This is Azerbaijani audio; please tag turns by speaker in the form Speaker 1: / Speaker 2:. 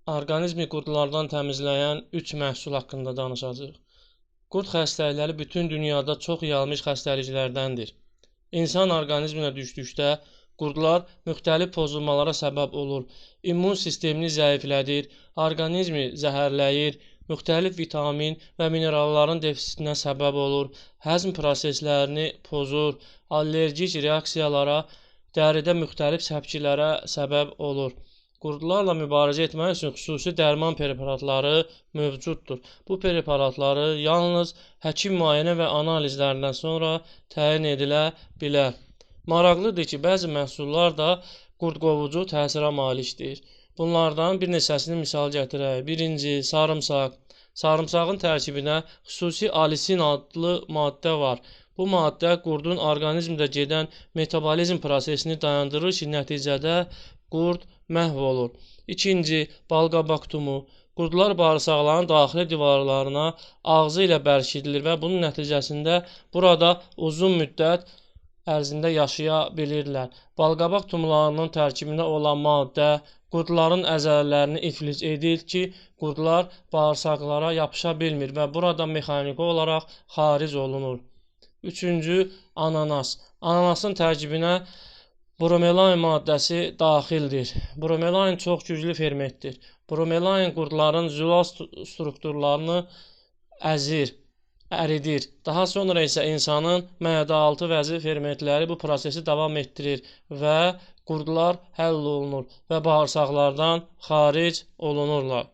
Speaker 1: Orqanizmi qurdlardan təmizləyən 3 məhsul haqqında danışacağıq. Qurd xəstəlikləri bütün dünyada çox yayılmış xəstəliklərdəndir. İnsan orqanizminə düşdükdə qurdlar müxtəlif pozulmalara səbəb olur. İmmun sistemini zəiflədir, orqanizmi zəhərləyir, müxtəlif vitamin və mineralların defisitinə səbəb olur, həzm proseslərini pozur, allergik reaksiyalara, dəridə müxtəlif səpkilərə səbəb olur. Qurdlarla mübarizə etmək üçün xüsusi dərman preparatları mövcuddur. Bu preparatları yalnız həkim müayinə və analizlərindən sonra təyin edilə bilər. Maraqlıdır ki, bəzi məhsullar da qurdqovucu təsirə malikdir. Bunlardan bir neçəsini misal gətirək. Birinci, sarımsaq. Sarımsağın tərkibinə xüsusi alisin adlı maddə var. Bu maddə qurdun orqanizmdə gedən metabolizm prosesini dayandırır ki, nəticədə qurd məhv olur. İkinci, balqabaq tumu. Qurdlar bağırsaqların daxili divarlarına ağzı ilə bərkidilir və bunun nəticəsində burada uzun müddət ərzində yaşaya bilirlər. Balqabaq tumlarının tərkibində olan maddə qurdların əzələlərini iflic edir ki, qurdlar bağırsaqlara yapışa bilmir və burada mexaniki olaraq xaric olunur. Üçüncü, ananas. Ananasın tərkibinə bromelain maddəsi daxildir. Bromelain çox güclü fermentdir. Bromelain qurdların zülal strukturlarını əzir, əridir. Daha sonra isə insanın mədə-altı vəzi fermentləri bu prosesi davam etdirir və qurdlar həll olunur və bağırsaqlardan xaric olunurlar.